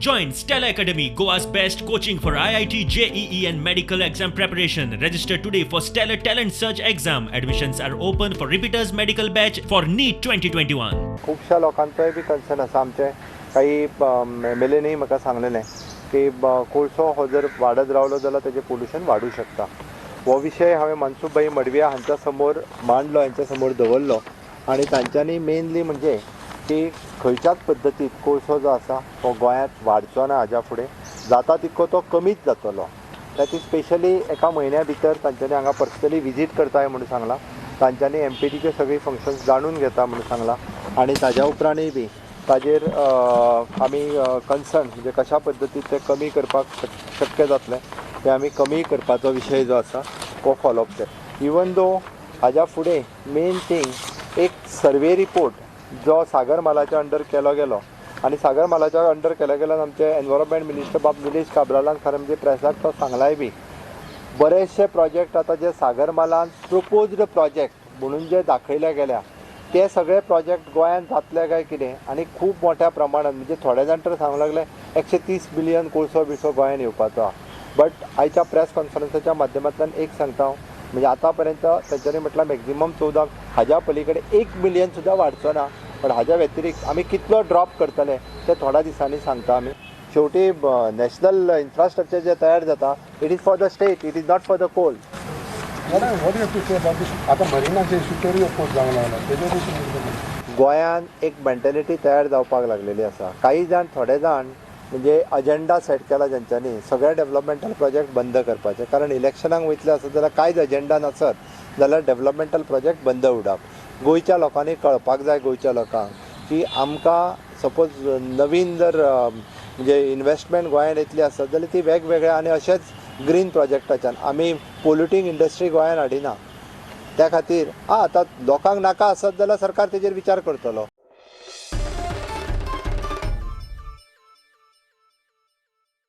Join Stella Academy, Goa's best coaching for IIT, JEE, and medical exam preparation. Register today for Stellar Talent Search exam. Admissions are open for repeaters medical batch for NEET 2021. खुबश्या लोकांचोय बी concern आसा. आमचे काही एमएलएनय म्हाका सांगलेलें की कोळसो हो जर वाडत रावलो जाल्यार तेजें पोल्युशन वाडूं शकता. हो विशय हांवें मनसुख भाई मडविया हांच्या समोर मांडलो, हांच्या समोर दवरलो आनी तांच्यांनी मेनली म्हणजे की खंयच्याच पद्दतीत कोळसो जो आसा तो गोंयांत वाडचो ना, हाज्या फुडें जाता तितको तो कमीच जातलो. ताची स्पेशली एका म्हयन्या भितर तांच्यांनी हांगा पर्सनली विजीट करताय म्हणून सांगलां. तांच्यांनी एमपीटीचे सगळी फंक्शन्स जाणून घेता म्हणून सांगलां आनी ताज्या उपरांतय बी ताजेर आमी कन्सर्न म्हणजे कशा पद्दतीन ते कमी करपाक शक्य जातलें तें आमी कमी करपाचो विशय जो आसा हो फॉलोअप केला. इवन दो हाज्या फुडें मेन थींग एक सर्वे रिपोर्ट जो सागर मालाच्या अंडर केलो गेलो आनी सागर मालाच्या अंडर केलो गेल्यान आमचे एनवायरमेंट मिनिस्टर बाब निलेश काब्रालान खरें म्हणजे प्रेसाक तो सांगलाय बी, बरेचशे प्रोजेक्ट आतां जे सागर मालान प्रपोज्ड प्रोजेक्ट म्हणून जे दाखयले गेल्या ते सगळे प्रोजेक्ट गोंयांत जातले काय कितें आनी खूब मोठ्या प्रमाणात म्हणजे थोडे जाण तर सांगूंक लागले 130 बिलियन कोळसो बिळसो गोंयांत येवपाचो आहा. बट आयच्या प्रेस कॉन्फरन्साच्या माध्यमांतल्यान एक सांगता हांव, म्हणजे आतां पर्यंत तेंच्यांनी म्हटलां मॅक्झिमम 14, हाज्या पलीकडे 1 मिलियन सुद्दां वाडचो ना. पण हाज्या व्यतिरिक्त आमी कितलो ड्रॉप करतले ते थोड्या दिसांनी सांगता आमी. शेवटी नॅशनल इन्फ्रास्ट्रक्चर जे तयार जाता, it is for the state, it is not for the coal. What you to say about this? आतां मरिनाचे इशू अपोज जावंक लागला, तेजे विशीं कितें? गोंयान एक मेंटेलिटी तयार जावपाक लागलेली आसा. काही जाण, थोडे जाण म्हणजे अजेंडा सेट केला जेंच्यांनी सगळे डेव्हलपमेंटल प्रोजेक्ट बंद करपाचे, कारण इलेक्शनाक वयतले आसत जाल्यार कांयच एजेंडा नासत जाल्यार डेव्हलपमेंटल प्रोजेक्ट बंद उडप. गोंयच्या लोकांनी कळपाक जाय, गोंयच्या लोकांक की आमकां सपोज नवीन जर म्हणजे इन्वेस्टमेंट गोंयांत येतली आसत जाल्यार ती वेगवेगळ्या आनी अशेंच ग्रीन प्रोजेक्टाच्यान. आमी पोल्युटींग इंडस्ट्री गोंयांत हाडिना. त्या खातीर आतां लोकांक नाका आसत जाल्यार सरकार तेजेर विचार करतलो.